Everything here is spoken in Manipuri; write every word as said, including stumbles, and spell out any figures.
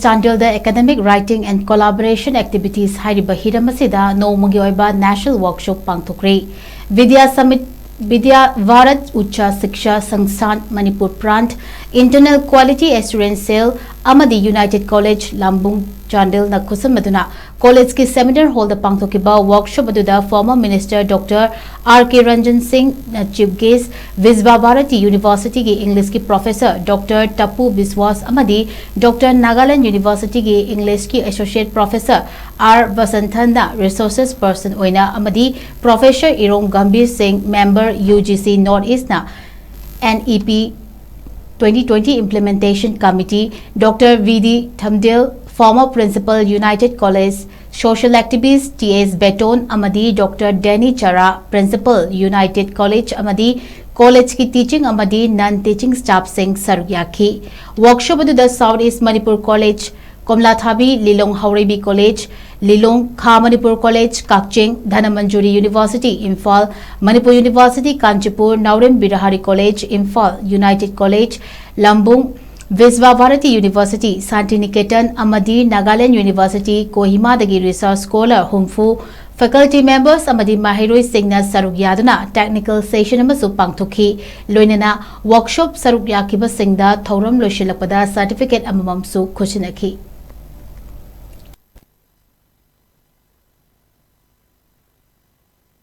ꯆꯥꯟꯗꯦꯜꯗ Academic Writing and Collaboration Activities ꯍꯥꯏꯔꯤꯕ ꯍꯤꯔꯝ ꯑꯁꯤꯗ ꯅꯣꯡꯃꯒꯤ ꯑꯣꯏꯕ National Workshop ꯄꯥꯡꯊꯣꯛꯈ꯭ꯔꯦ꯫ ꯕꯤꯗ꯭ꯌꯥ ꯁꯃꯤꯠ, ꯕꯤꯗ꯭ꯌꯥ ꯚꯥꯔꯠ ꯎꯆ ꯁꯤꯛꯁꯥ ꯁꯪꯁꯊꯥꯟ Manipur ꯄ꯭ꯔꯥꯟꯠ, Internal Quality Assurance Cell ꯑꯃꯗꯤ United College ꯂꯝꯕꯨꯡ ꯆꯥꯟꯗꯦꯜꯅ ꯈꯨꯠꯁꯝꯅꯗꯨꯅ ꯀꯣꯂꯦꯖꯀꯤ seminar hallꯗ ꯄꯥꯡꯊꯣꯛꯈꯤꯕ workshop ꯑꯗꯨꯗ former Minister Doctor R K Ranjan Singhꯅ chief guest, Visva Bharati Universityꯒꯤ Englishꯀꯤ professor Doctor Tapu Biswas ꯑꯃꯗꯤ Doctor Nagaland Universityꯒꯤ Englishꯀꯤ associate professor R Vasanthana resources person ꯑꯣꯏꯅ ꯑꯃꯗꯤ professor Irong Gambhir Singh, member U G C North Eastꯅ N E P twenty twenty Implementation Committee, Doctor V D Thamdil, former principal United College, social activist T S Beton ꯑꯃꯗꯤ Doctor Danny Chara, principal United College ꯑꯃꯗꯤ collegeꯀꯤ teaching ꯑꯃꯗꯤ non teaching staffꯁꯤꯡ ꯁꯔꯨꯛ ꯌꯥꯈꯤ꯫ Workshop ꯑꯗꯨꯗ South East Manipur College, ꯀꯣꯝꯂꯥꯊꯥꯕꯤ ꯂꯤꯂꯣꯡ ꯍꯥꯎꯔꯩꯕꯤ College, ꯂꯤꯂꯣꯡ ꯈꯥ ꯃꯅꯤꯄꯨꯔ College, ꯀꯛꯆꯤꯡ ꯙꯅꯃꯟꯖꯨꯔꯤ University, ꯏꯝꯐꯥꯜ ꯃꯅꯤꯄꯨꯔ University, ꯀꯥꯟꯆꯤꯄꯨꯔ ꯅꯥꯎꯔꯦꯝ ꯕꯤꯔꯍꯥꯔꯤ College, Imphal United College, ꯂꯝꯕꯨꯡ ꯕꯤꯁ꯭ꯋꯥ Bharti University, Santiniketan ꯑꯃꯗꯤ Nagaland University, ꯀꯣꯍꯤꯃꯥꯗꯒꯤ research scholar ꯍꯨꯝꯐꯨ, faculty members ꯑꯃꯗꯤ ꯃꯍꯩꯔꯣꯏꯁꯤꯡꯅ ꯁꯔꯨꯛ ꯌꯥꯗꯨꯅ technical session ꯑꯃꯁꯨ ꯄꯥꯡꯊꯣꯛꯈꯤ꯫ ꯂꯣꯏꯅꯅ workshop ꯁꯔꯨꯛ ꯌꯥꯈꯤꯕꯁꯤꯡꯗ ꯊꯧꯔꯝ ꯂꯣꯏꯁꯤꯜꯂꯛꯄꯗ certificate ꯑꯃꯃꯝꯁꯨ ꯈꯨꯠꯁꯤꯟꯅꯈꯤ꯫